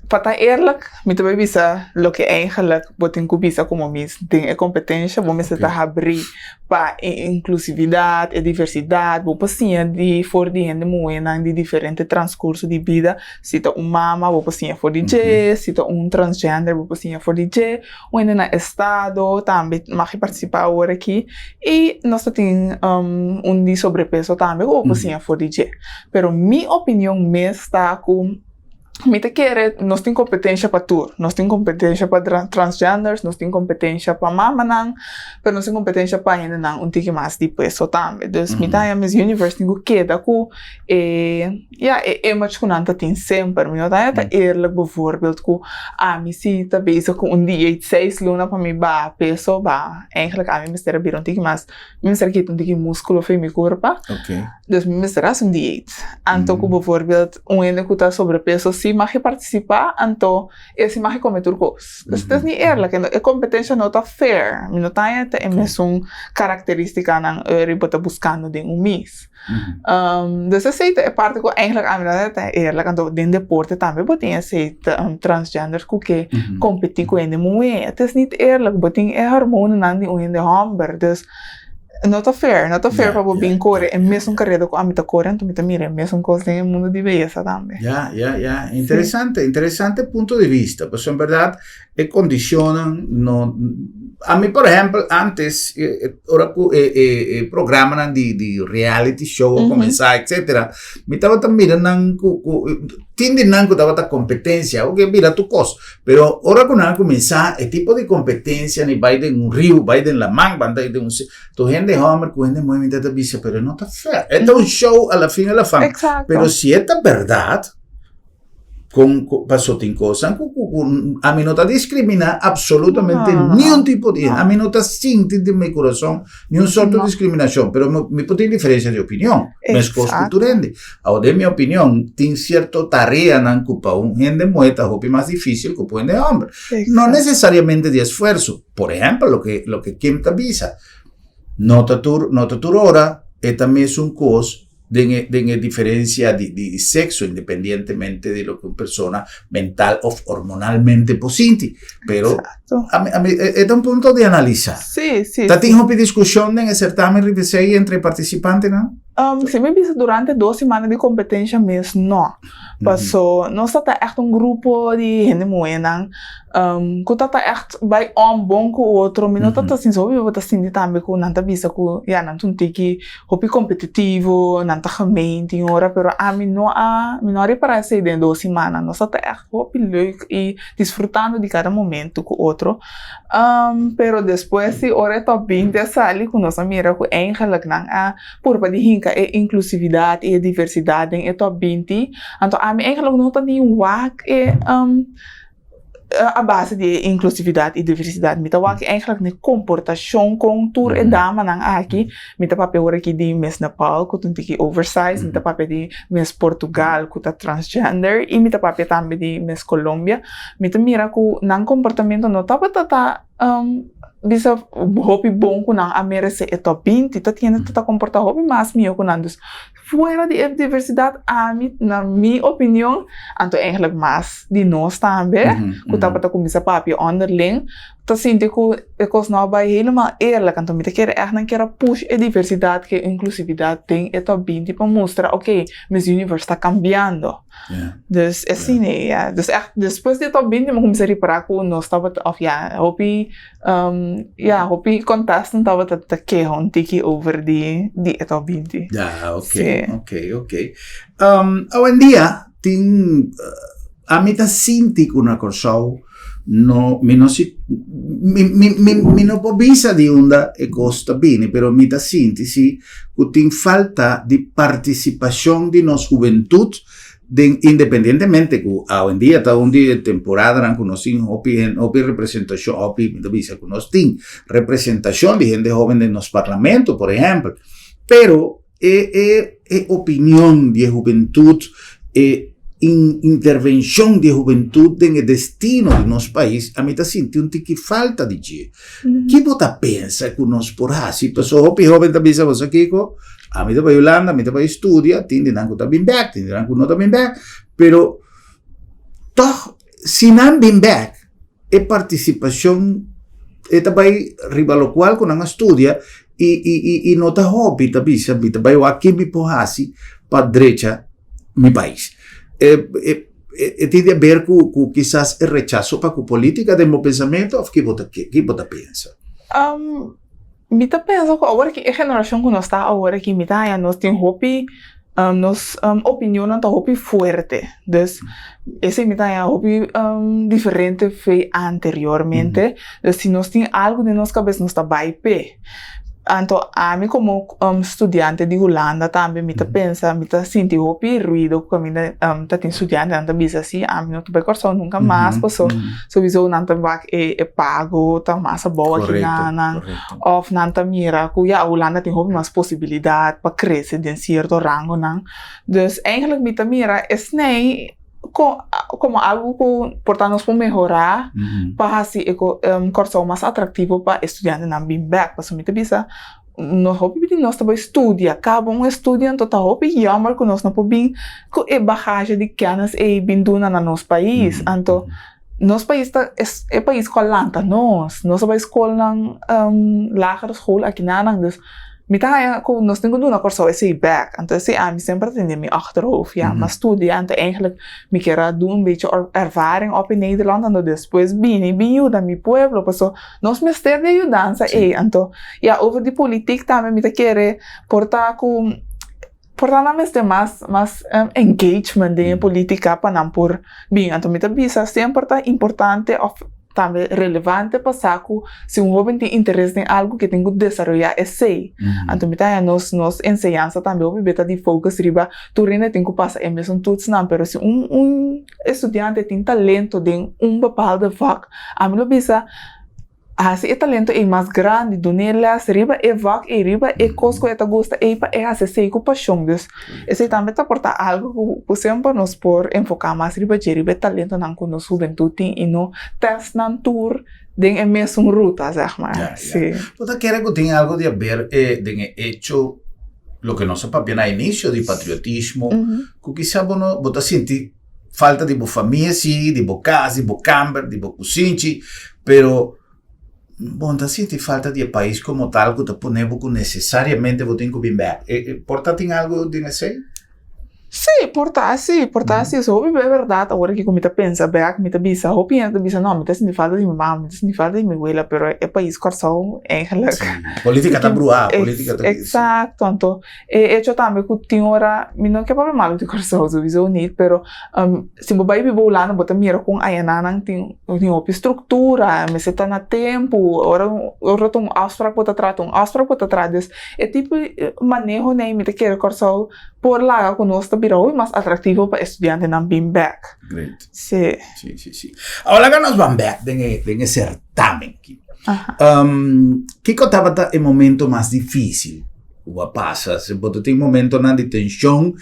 Pa ta eerlijk, mi ta bay bisa loke eigenlijk bo tin ku bisa komo mis den e kompetensha, bo mester ta habrí pa e inklusividat, e diversidat, bo por siña di for di hende muhénan di diferente transkurso di bida, si ta un mama bo por siña for di dje, si ta un transgender bo por siña for di dje, un hende na estado tambe mag partisipá awor aki i nos ta tin un di sobrepeso tambe ku bo por siña for di dje. Pero mi opinion mes ta ku Mi ta kere nos tin kompetensha pa tur. Nos tin kompetensha pa transgenders, nos tin kompetensha pa mamanan, pero nos tin kompetensha pa hendenan un tiki mas di peso tambe. Dus mi ta haña Miss Universe tin ku keda ku e, ya, e image ku nan ta tin semper. Mi no ta haña ta eerlijk bijvoorbeeld ku ami si ta bezig ku un dieet seis luna pa mi baha peso, ba eigenlijk ami mester a bira un tiki mas, mi mester a kita un tiki muskulo for mi kurpa. Dus mi mester hasi un dieet. Anto ku bijvoorbeeld un hende ku ta sobrepeso si mag e partisipá, anto e si mag e kome tur kos. Dus het is niet eerlijk. E kompetensha no ta fair. Mi no ta haña ta e mesun karakterístikanan eur bo ta buskando den un mis. Dus esei ta e parti ku eigenlijk ami no ta eerlijk. Anto den deporte tambe bo tin esei transgenders ku ke kompetí ku hende muhé. Het is niet eerlijk. Bo tin e hormonanan di un hende hòmber. Dus No ta fair, no ta fair pa bo bin kore e mesun kareda ku ami ta kore, anto mi ta mira e mesun kos den e mundu di beyesa tambe. Ya, ya, ya. Interesante, interesante punto di vista. Pasobra en berdad e kondishonnan no. Ami por ehèmpel antes ora ku e e e programanan di di reality show a kuminsá etcetera, mi tabata mira nan ku ku tin di nan ku tabata kompetensia, oke bira tur kos. Pero ora ku nan a kuminsá e tipo di kompetensia ni bai den un riu, bai den laman, ban bai den un si, tur hende hòmber ku hende muhé mi ta ta bisa pero e no ta fair. E ta un show a la fin a la fan. Exacto. Pero si e ta bèrdat, kon ku paso tin kosnan ku ku ku ami no ta diskriminá absolutamente No, no, no, ni un no. tipo di No. ami no ta sinti den mi kurason ni un sorto No. diskriminashon, pero mi mi por tin diferensia di opinion, meskos ku tur Exacto. hende. Awor den mi opinion tin cierto tareanan cu pa un hende muhe ta hopi mas dificil cu pa un hende homber. No necesariamente di esfuerzo. Por ehempel loke loke Kim ta bisa, no ta tur no ta tur ora e ta mesun cos den e den e diferencia di di sexo independientemente di loke un persona mental of hormonalmente por sinti. Pero ami ami e ta un punto di analisa. Sí, sí. Ta tin hopi discusion den e certamen riba esey entre e participantenan? Si mi bisa durante dos simana di kompetensha mes no. Paso nos ta ta ègt un grupo di hende muhénan ku ta ta ègt bai òm bon ku otro. Mi no ta ta sinti hopi bo ta sinti tambe ku nan ta bisa ku ya nan ta un tiki hopi kompetitivo, nan ta gemeen tin ora, pero ami no a mi no a ripará esei den dos simana. Nos ta ta ègt hopi leuk i disfrutando di kada momento ku otro. Pero despues si ora e top binti a sali ku nos a mira ku eigenlik nan a purba di hinka e inklusividat i e diversidat den e top 20. Anto ami eigenlijk no ta ni wak e a base di e inklusividat i diversidat. Mi ta wak eigenlijk na e komportashon kon tur e damanan aki, mi ta papia ora aki di Miss Nepal ku ta un tiki oversize, mi ta papia di Miss Portugal ku ta transgender i mi ta papia tambe di Miss Colombia. Mi ta mira ku nan komportamentu no tabata ta. Bisa hopi bon ku nan a meresé e top 20, ta tin hende ta komportá hopi mas mihó ku nan. Dus fuera di e diversidat ami na mi opinion anto eigenlijk mas di nos tambe ku tabata kuminsá papia onderling ta sinti ku e kos no a bai helemaal eerlijk. Anto mi ta kere ègt nan kier a push e diversidat ku e inklusividat den e top 20 pa mustra oke Miss Universe ta kambiando. Dus asina e ya. Dus echt despues di e top 20 mi a kuminsá ripará ku nos tabata òf ya hopi ya hopi contestant tabata ta keha un tiki over di di e top 20. Ya oke oke oke. Awendia tin ami ta sinti ku na Kòrsou no mi no si mi mi mi mi no por bisa di unda e kos ta bini pero mi ta sinti si ku tin falta di partisipashon di nos hubentut den independientemente ku awendia ta un di e temporadanan ku nos tin hopi hopi representashon hopi mi ta bisa ku nos tin representashon di hende hoben den nos parlamento por ehèmpel pero E e e opinion di e hubentut, e intervencion di e hubentut den e destino di nos pais, ami ta sinti un tiki falta di dje. Ki bo ta pensa ku nos por hasi? Pasobra hopi hoben ta bisa bo sa kiko, ami ta bai Hulanda, mi ta bai studia, tin di nan ku ta bin bek, tin di nan ku no ta bin bek, pero tog si nan bin bek, e partisipashon e ta bai riba lokual ku nan a studia i i i i no ta hopi ta bisa mi ta bai wak ke mi por hasi pa drecha mi pais. E e e tin di aber ku ku kisas e rechaso pa ku politika den bo pensamentu òf ke bo ta ke bo ta pensa? Mi ta pensa ku awor aki e generashon ku nos ta awor aki mi ta haña nos tin hopi nos opinionnan ta hopi fuerte. Dus esei mi ta haña hopi diferente fe anteriormente. Dus si nos tin algu den nos kabes nos ta bai p'e. Anto ami komo studiante di Hulanda tambe mi ta pensa mi ta sinti hopi ruido ku kaminda ta tin studiantenan ta bisa si ami no ta bai Kòrsou nunka mas paso Souiso nan ta wak e e pago ta mas abou aki na nan of nan ta mira ku ya Hulanda tin hopi mas posibilidat pa krese den sierto rangonan. Dus eigenlijk mi ta mira esnei ko komo algu ku por ta nos por mehorá pa hasi e Kòrsou mas atraktivo pa e studiantenan bin bèk. Pasobra mi ta bisa nos hopi di nos ta bai studia, kaba un estudio anto ta hopi yammer ku nos no por bin ku e bagahe di kènis ei bin duna na nos pais. Anto nos pais ta e pais ku a lanta nos, nos a bai skolnan lagere school akinanan, dus mi ta haña ku nos tin ku duna Kòrsou esei bèk. Anto esei ami semper a tene den mi achterhoofd, ya, mi a studia anto eigentlik mi kier a duna un bechi ervaring op in Nederland anto despues bini bin yuda mi pueblo paso Nos mester di e yudansa ei. Anto, ya, over di politik tambe mi ta kere por ta ku por ta nan mester mas mas engagement den e politika pa nan por bin. Anto mi ta bisa semper ta importante òf tambe relevante pa sa ku si un hoben tin interes den algu ke tin ku desaroyá esei. Anto mi ta haña nos nos enseñansa tambe hopi beta di focus riba tur hende tin ku pasa e mesun toetsnan pero si un un estudiante tin talento den un bepaalde vak Ami lo bisa, hasi e talento ei mas grandi, dun'é les riba e vak ei, riba e kos ku e ta gusta ei pa e hasi esei ku pashon. Dus, esei tambe ta por ta algu ku ku semper nos por enfoká mas riba dje, riba e talentonan ku nos hubentut tin i no tèst nan tur den e mesun ruta, zeg maar. Ya, ya. Bo ta kere ku tin algu di aber den e echo, loke nos a papia na inisio di patriotismo, ku kisa bo no, bo ta sinti Falta di bo famia si, di bo kas, di bo kamber, di bo kusinchi, pero bo no ta sinti falta di e pais komo tal ku ta pone bo ku nesesariamente bo tin ku bin bèk. E e por ta tin algu den esei? Sí, por ta así, por ta así. So hopi be bèrdat awor aki ku mi ta pensa bèk, mi ta bisa, hopi hende ta bisa, no, mi ta sinti falta di mi mama, mi ta sinti falta di mi wela, pero e pais Kòrsou eigenlijk. Sí, politika ta bruhá, politika ta. Eksakto, anto E hecho tambe ku tin ora, mi no ke papia malu di Kòrsou souiso nit, pero si bo bai biba Hulanda bo ta mira kon ayananan tin tin hopi struktura, mester ta na tempu, ora ora ta un afsprak bo ta trata un afsprak bo ta trata, dus e tipo di maneho nei mi ta kere Kòrsou por laga ku nos ta bira hopi mas atraktivo pa e studiantenan bin bèk. Great. Si. Si, si, si. Awor laga nos ban bèk den e den e sertamen aki. Kiko tabata e momento mas difisil? Ku bo a pasa. Si bo ta tin momentonan di tenshon,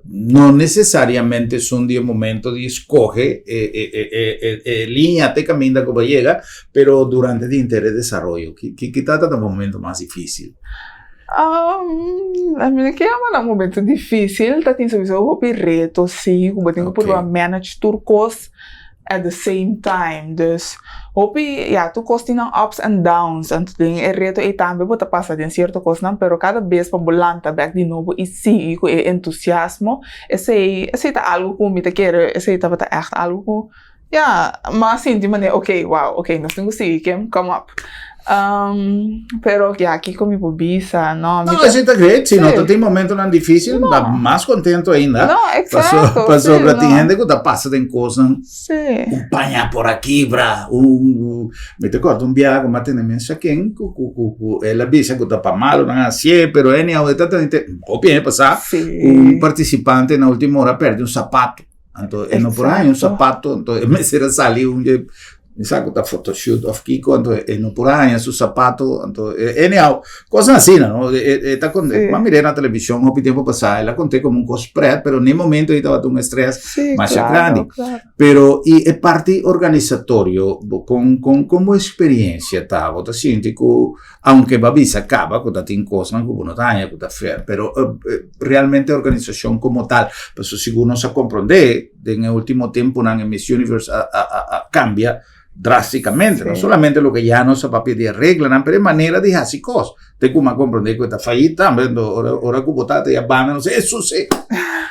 no nesesariamente esun di e momento di skohe e liña te kaminda ku bo a yega, pero durante di henter e desaroyo, ki tabata ta momento mas difisil? Mi no ke yama nan momento difisil, ta tin souiso hopi reto si, ku bo tin ku purba manage tur kos. at the same time dus hopi ya tur kos tin nan ups and downs anto den e reto ei tambe bo ta pasa den sierto kosnan pero kada bes pa bo lanta bek di nobo i sigui ku e entusiasmo esei esei ta algu ku mi ta kere esei tabata ègt algu ku ya mi a sinti manera ok wow ok nos tin ku sigui Kim come up pero ya kiko mi por bisa no mi ta. No esei ta great si no ta tin momentonan dificil ta mas contento ainda. No exacto. Pasobra tin hende cu ta pasa den cosnan un paña por a kibra un mi ta corda un biaha cu mi a tene mesa ken cu cu cu el a bisa cu ta pa malo nan a hacié pero anyhow e ta tene hopi hende pasa un participante na ultimo ora a perde un zapato anto e no por haña un zapato anto e mester a sali un dje Mi sa ku ta photoshoot of kiko, anto e no por a haña su sapato, anto anyhow, kosnan asina, no? E ta kon, mi a mir'é na televishon hopi tempu pasá, el a kont'é komo un kos prèt, pero n'e momento ei tabata un estrès masha grandi. Pero i e parti organisatorio, bo kon kon kon bo eksperiensia ta? Bo ta sinti ku, aunke bo a bisa kaba ku ta tin kosnan ku bo no ta haña ku ta fair, pero realmente organisashon komo tal, pasobra sigur nos a komprondé, Den e ultimo tempunan e Miss Universe a, a, a, a cambia drásticamente. No solamente loke ya nos a papia di e reglanan, pero e manera di hasi cos. Te cu mi a comprende cu e ta fayit tambe, ento ora, ora cu bo tata ya banda, no se, eso se.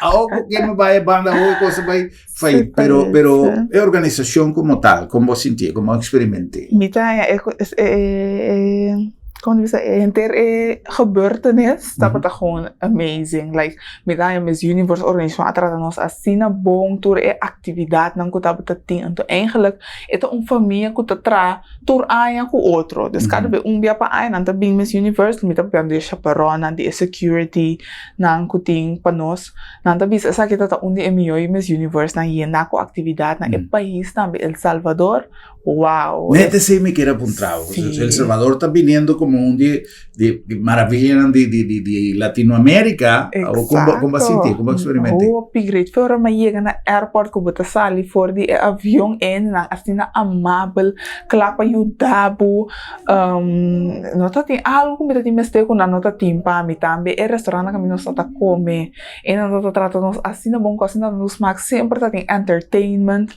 Awo cu ke mi bai e banda, awo e cosa bai fayit. Pero, pero e organisacion como tal, con bo sinti, con bo experimente? Mi ta haña e, e, e, como ta bisa, e henter e gebeurtenis tabata gewoon amazing. Like, Mi ta haña Miss Universe organisashon a trata nos asina bon, tur e aktividatnan ku tabata tin. Anto eigenlik e ta un famia ku ta traha tur aña ku otro. Dus kada be un bia pa aña nan ta bin Miss Universe, mi ta papia di e chaperonnan, di e security nan ku tin pa nos. Nan ta bisa esaki ta ta un di e mihó Miss Universe nan yena ku aktividatnan. E pais tambe El Salvador. Wow. Net esei mi kier a puntra bo. Sí. El Salvador ta biniendo como un di di di maravillanan di di di di Latinoamérica. Exacto. Con con bo a sinti, con bo a experimenti? Hopi great. Fe ora mi a yega na airport cu bo ta sali for di e avion hendenan asina amabel, cla pa yuda bo. No ta tin algo cu mi ta tin mester cu nan no ta tin pa mi. Tambe e restaurantnan cu mi nos ta ta come. E nan ta trata nos asina bon ku asina nos smak semper ta tin entertainment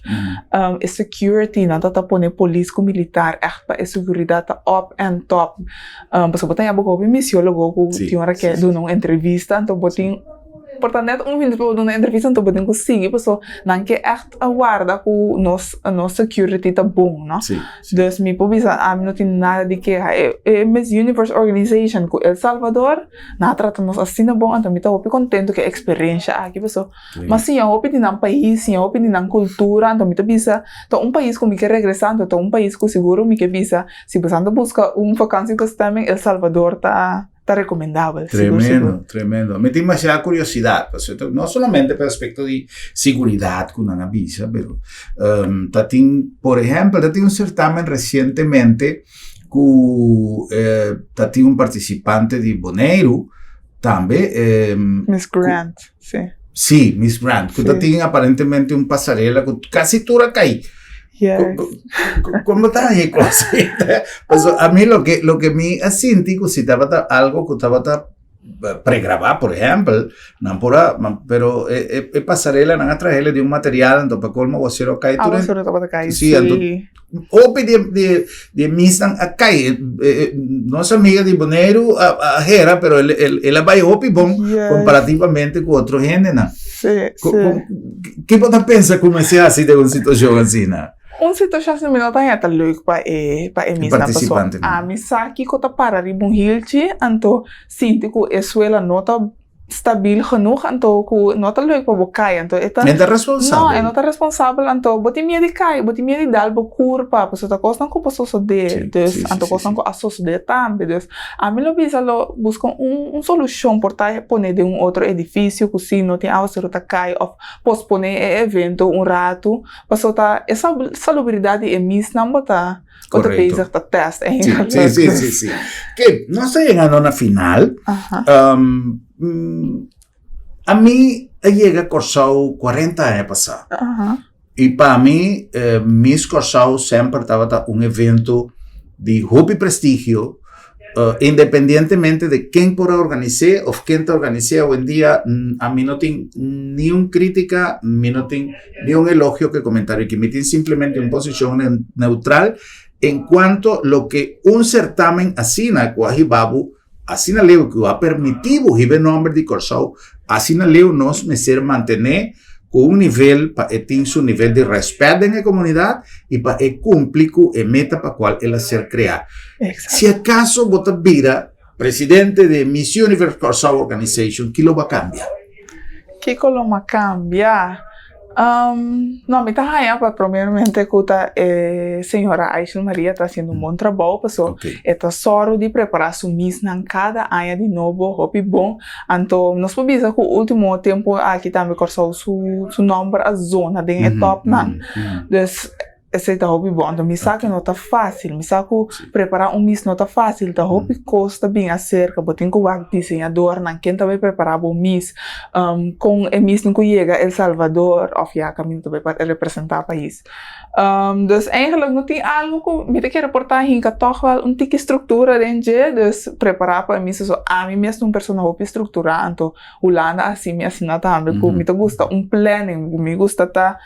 e security nan ta ta pone polis ku militar ègt pa e seguridat ta up and top pasobra bo ta yama hopi misiologo ku tin ora ke duna un entrevista anto bo tin por ta nèt un minuto pa bo duna un entrevista anto bo tin ku sigui pasobra nan ke ègt warda ku nos nos security ta bon no dus mi por bisa ami no tin nada di keha e Miss Universe Organization ku El Salvador. Nan a trata nos asina bon, anto mi ta hopi contento cu e experiencia aki paso m'a siña hopi di nan pais, siña hopi di nan cultura, anto mi ta bisa ta un pais cu mi ke regresa, anto ta un pais cu seguro mi ke bisa si boso ta busca un vakantiebestemming El Salvador ta ta recomendabel, sigur sigur. Tremendo, tremendo. Mi tin masha curiosidad, pasobra no solamente pa aspecto di siguridad cu nan a bisa, pero ta tin, por ehempel, ta tin un certamen recientemente ku ta tin un partisipante di Boneiru tambe. Miss Grand, si. Si, Miss Grand, ku ta tin aparentemente un pasarela ku kasi tur a kai. Yes. Komo ta e kos? Pasobra ami loke loke mi a sinti ku si tabata algo ku tabata pregrabá, por ehèmpel, nan por a, pero e e pasarela nan a trahele di un material, anto pa kolmo awasero a kai tur. Awasero tabata kai, si. Anto hopi di di di e misnan a kai. Nos amiga di Boneiru a a hera, pero el el el a bai hopi bon komparativamente ku otro hendenan. Si, si. Ke bo ta pensa ku mester hasi den un situashon asina? Un situashon asina mi no ta haña ta leuk pa e pa e misnan pasobra ami sa kiko ta para riba un hilchi anto sinti ku e suela no ta. stabil genoeg anto ku no ta leuk pa bo kai anto e ta E ta responsabel. No, e no ta responsabel anto bo tin miedu di kai, bo tin miedu di dal bo kurpa pasobra ta kosnan ku por sosodé Sí, dus sí, sí, anto sí, kosnan sí. ku a sosodé tambe dus ami lo bisa lo buska un un solushon por ta pone den un otro edifisio ku si no tin awaseru ta kai òf posponé e evento un ratu pasobra ta e salubridat di e misnan bo ta bo ta Correcto. bezig ta test eigenlijk. Sí, sí, sí, sí. Oké, nos ta yegando na final. Aha. Um, mm, a mi a yega Kòrsou 40 aña pasá. Aha. I pa mi, eh, Miss Kòrsou semper tabata un evento di hopi prestigio, eh, independientemente de ken por a organis'é of ken ta organis'é awendia, mm, a mi no tin ni un crítica, mi no tin ni un elogio que comentario aki. Mi tin simplemente un posicion neutral en cuanto loke un certamen asina cu a hiba bo asina leu, cu a permiti bo hiba e nomber di Corsou asina leu, nos mester mantene cu un nivel pa e tin su nivel di respet den e comunidad y pa e cumpli cu e meta pa cual el a ser crea. Si acaso bo ta bira presidente di Miss Universe Corsou Organization, ki lo bo a cambia? Kiko lo m'a cambia? No, mi ta haña pa primeramente ku ta e señora Aishel Maria ta hasiendo un bon trabou paso e ta sòru di prepará su misnan kada aña di nobo hopi bon. Anto nos por bisa ku último tempu aki tambe Kòrsou su su nòmber a zona den e tòpnan. Dus Esei ta hopi bon. Anto mi sa ku no ta fásil. Mi sa ku prepará un mis no ta fásil. Ta hopi kos ta bin aserka. Bo tin ku wak diseñadornan, ken ta bai prepará bo mis, kon e mis tin ku yega El Salvador òf ya kaminda ta bai pa representá pais. Dus eigenlik no tin algu ku mi ta kere por ta hinka tòg wèl un tiki struktura den dje. Dus prepará pa e mis pasobra ami mes ta un persona hopi strukturá. Anto Hulanda a hasi mi asina tambe ku mi ta gusta un planning, mi gusta ta.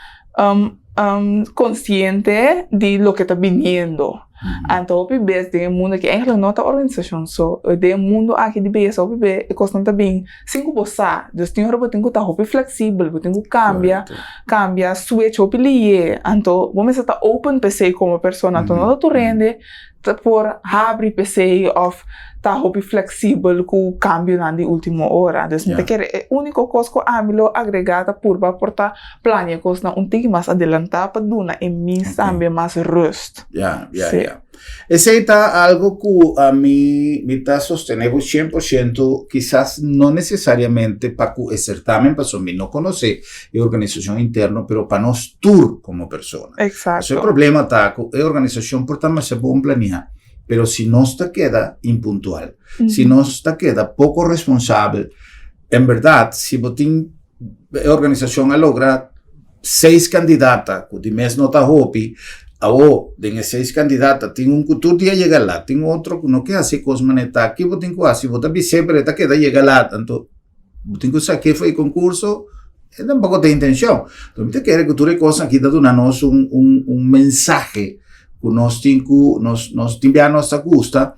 Konsiente di loke ta biniendo. Anto hopi bes den e mundu aki, eigenlijk no ta organisashon so, den e mundu aki di beyesa hopi bes e kosnan ta bin sin ku bo sa. Dus tin ora bo tin ku ta hopi fleksibel, bo tin ku kambia, kambia, switch hopi liye. Anto bo mester ta open p'esei komo persona. Anto no ta tur hende ta por habri p'esei òf ta hopi fleksibel ku kambionan di último ora. Dus mi ta kere e úniko kos ku ami lo agregá ta purba por ta plania kosnan un tiki mas adelantá pa duna e mis tambe mas rust. Ya, ya, ya. Esei ta algo ku ami mi ta sostené bo shen por shento, kisas no nesesariamente pa ku e sertamen, pasobra mi no konosé e organisashon interno, pero pa nos tur komo persona. Exacto. E problema ta ku e organisashon por ta masha bon planiá, pero si nos ta keda impuntual, si nos ta keda poko responsabel, en bèrdat si bo tin e organisashon a logra seis kandidata ku di mes no ta hopi, awo den e seis kandidata tin un ku tur dia yega lat, tin otro ku no ke hasi kos manera ta, ki bo tin ku hasi? Bo ta bis'é pero e ta keda yega lat, anto Bo tin ku sak'é for e konkurso, e tampoko ta intenshon. Enton mi ta kere ku tur e kosnan aki ta duna nos un un un mensahe ku nos tin ku nos nos tin bia nos ta gusta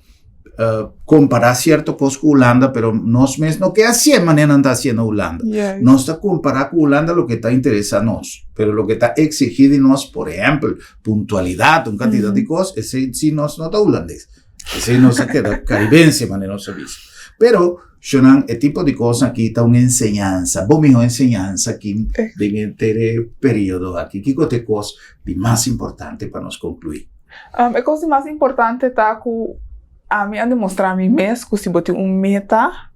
kompará sierto kos ku Hulanda, pero nos mes no ke hasié manera nan ta hasié na Hulanda. Nos ta kompará ku Hulanda loke ta interesá nos, pero loke ta eksigí di nos, por ehèmpel, puntualidat, un kantidat di kos, esei si nos no ta hulandes. Esei nos a keda karibense, manera nos a bisa. Pero Shonan, e tipo di kos aki ta un enseñansa, bo mihó enseñansa aki den henter e periodo aki. Kiko ta e kos di mas importante pa nos konkluí? E kos di mas importante ta ku ami a demostrá mi mes ku si bo tin un meta,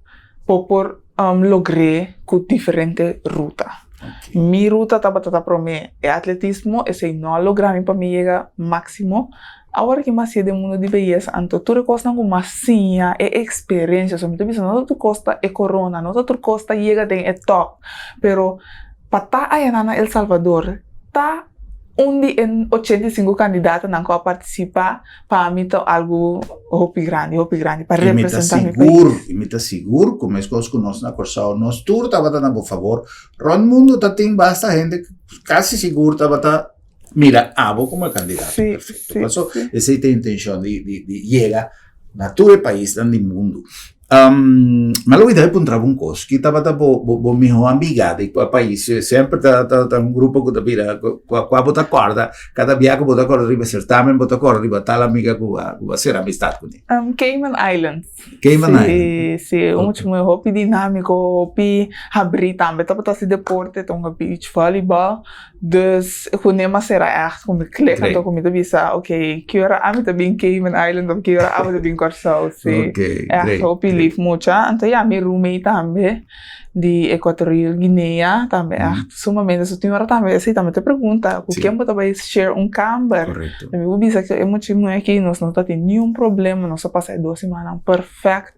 bo por logr'é ku diferente ruta. Mi ruta tabata ta promé e atletismo, esei no a logra mi pa mi yega máksimo. Awor ki mas siña den mundu di beyesa, anto tur e kosnan ku mas siña, e eksperensia, so mi ta bisa no ta tur kos ta e korona, no ta tur kos ta yega den e tòp, pero pa ta ayanan na El Salvador, ta un di e 85 kandidatonan ku a partisipá, pa mi ta algu hopi grandi, hopi grandi pa representá mi pais. I mi ta sigur ku meskos ku nos na Kòrsou, nos tur tabata na bo fabor, rònt mundu ta tin basta hende kasi sigur tabata Mira abo como e candidato Sí, perfecto. sí, Paso sí. esey ta e intencion di, di, di yega na tur e paisnan di mundo. Um, ma lo ida puntra un kos, ki tabata bo, bo, bo miho amiga di kua pais? Semper ta, ta, ta un grupo ku ta bira, kua, kua bo ta korda, kada bia ku bo ta korda riba certamen, bo ta korda riba tal amiga ku a, ku a sera amistad kuné. Um, Cayman Islands. Cayman Sí, Islands. sí, un Ok. mucha muhé hopi dinámiko, hopi habrí tambe. Tabata hasi deporte, ta hunga beach volleyball. Dus kuné m'a sera ègt ku mi klik, Great. anto ku mi ta bisa, ok, ki ora ami ta bin Cayman Islands of ki ora ami ta bin Kòrsou. Sí, Ok, ègt great, hopi great. lif mucha. Anto ya, mi roommate tambe di Ecuatorial Guinea tambe ègt sumamente. So tin ora tambe esei tambe ta pregunta, ku Sí. ken bo ta bai share un kamber? Correcto. Mi por bisa ku e mucha muhé aki nos no ta tin niun problema, nos a pasa e dos simannan perfèkt.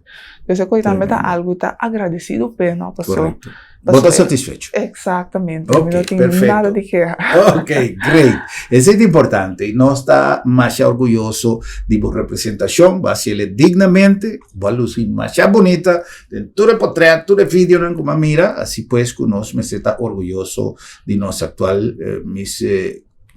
Dus e kos tambe ta Tremendo. algu ta agradesido p'e, no? Paso Correcto. Bo ta paso e satisfecho? Exactamente, mi Ok, no tin nada perfecto. di keha. Ok, great. Esei ta importante. I nos ta masha orguyoso di bo representashon. Bo a hasiel dignamente, bo a lusi masha bunita den tur e potret, tur e videonan ku mi a mira. Asi pues ku nos mester ta orguyoso di nos aktual Miss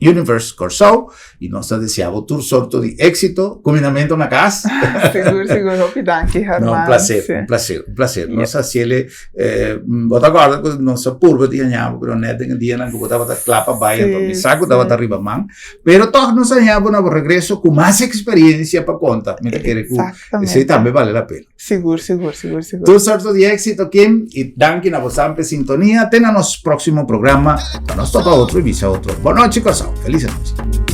Universe Kòrsou i nos ta desea bo tur sorto di éksito. Kuminamentu na kas. Sigur, sigur. Hopi danki, No, un Herman. placer, Sí. un placer, un placer. Yeah. Nos a hasiel, eh, bo ta kòrda ku nos a purba di haña bo, pero nèt den e dianan ku bo tabata kla pa bai, anto mi Sí, sa ku sí. tabata riba man. Pero tòg nos a haña bo na bo regreso ku mas eksperiencia pa konta. Mi ta kere ku esei Exactamente. tambe bale la pena. Sigur, sigur, sigur, sigur. Tur sorto di éxito, Kim, y danki na bosan pe sintonía. Te na nos próximo programa, pa nos topa otro y bisa otro. Bon nochi, Kòrsou. Feliz nochi.